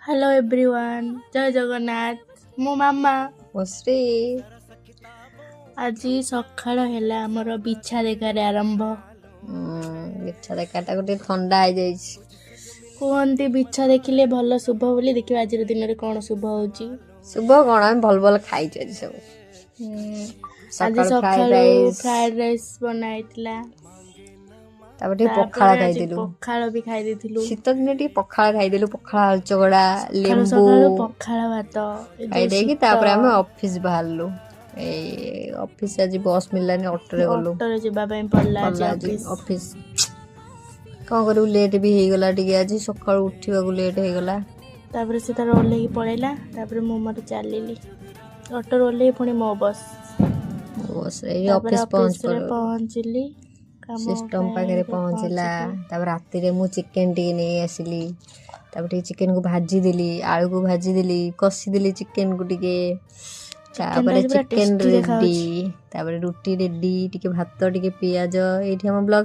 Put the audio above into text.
Hello everyone, ଜୟ ଜଗନ୍ନାଥ। ମୁଁ ମାମା। ମୋ ଶ୍ରୀ। ଆଜି ସକାଳ ହେଲା ଆମର ବିଛା ଦେଖାରେ ଆରମ୍ଭ। ବିଛା ଦେଖାଟାକୁ ଟିକେ ଥଣ୍ଡା ହେଇଯାଇଛି। କୁହନ୍ତି ବିଛା ଦେଖିଲେ ଭଲ ଶୁଭ ବୋଲି। ଦେଖିବା ଆଜିର ଦିନରେ କ'ଣ ଶୁଭ ହଉଛି। ଶୁଭ କ'ଣ, ଆମେ ଭଲ ଭଲ ଖାଇଛୁ ଆଜି ସବୁ। ଆଜି ସକାଳୁ ଫ୍ରାଏଡ୍ ସକାଳୁ ରାଇସ୍, ଫ୍ରାଏଡ୍ ରାଇସ୍ ବନା ହେଇଥିଲା। ତାପରେ ଟିକେ ପଖାଳ ତାପରେ ଆଜି ଖାଇଦେଲୁ। ପଖାଳ ବି ଖାଇ ଦେଇଥିଲୁ। ଶୀତ ଦିନେ ଟିକେ ପଖାଳ ଖାଇଦେଲୁ, ପଖାଳ, ଆଳୁ ଚକଡ଼ା, ସକାଳୁ ଲେମ୍ବୁ ସକାଳୁ ପଖାଳ ଭାତ, ଏ ଯୋଉ ଖାଇଦେଇକି ଶୀତ। ତାପରେ ଆମେ ଅଫିସ ବାହାରିଲୁ। ଏଇ ଅଫିସ ଆଜି ବସ୍ ମିଳିଲାନି, ଅଟୋରେ ଗଲୁ। ଅଟୋରେ ଯିବା ପାଇଁ ପଡିଲା ଆଜି ପଡିଲା ଆଜି ଅଫିସ। ଅଫିସ କ'ଣ କରିବୁ, ଲେଟ୍ ବି ହେଇଗଲା ଟିକେ। ଆଜି ସକାଳୁ ଉଠିବାକୁ ଲେଟ୍ ହେଇଗଲା। ତାପରେ ସେ ତାର ଓହ୍ଲେଇକି ପଳେଇଲା। ତାପରେ ମୁଁ ମୋର ଚାଲିଲି ଅଟୋରୁ ଓହ୍ଲେଇ ପୁଣି ମୋ ବସ୍। ବସ୍ ଏଇ ତାପରେ ଅଫିସ ପହଞ୍ଚି ଅଫିସରେ ପହଞ୍ଚିଲି, କାମ ସିଷ୍ଟମ ପାଖରେ ପାଇଁ ପହଞ୍ଚିଲା। ପହଞ୍ଚିଲି। ତାପରେ ରାତିରେ ମୁଁ ଚିକେନ ଟିକେ ନେଇ ଆସିଲି। ତାପରେ ଟିକେ ଚିକେନକୁ ଭାଜିଦେଲି, ଆଳୁକୁ ଭାଜିଦେଲି, କଷିଦେଲି ଚିକେନକୁ ଟିକେ। ଚିକେନଟା ତାପରେ ଆଜି ପୁରା ଚିକେନ ଟେଷ୍ଟି ରେଡି। ଦେଖାଯାଉଛି। ତାପରେ ରୁଟି ରେଡି, ଟିକେ ଭାତ, ଟିକେ ପିଆଜ। ଏଇଠି ଆମ ବ୍ଲଗ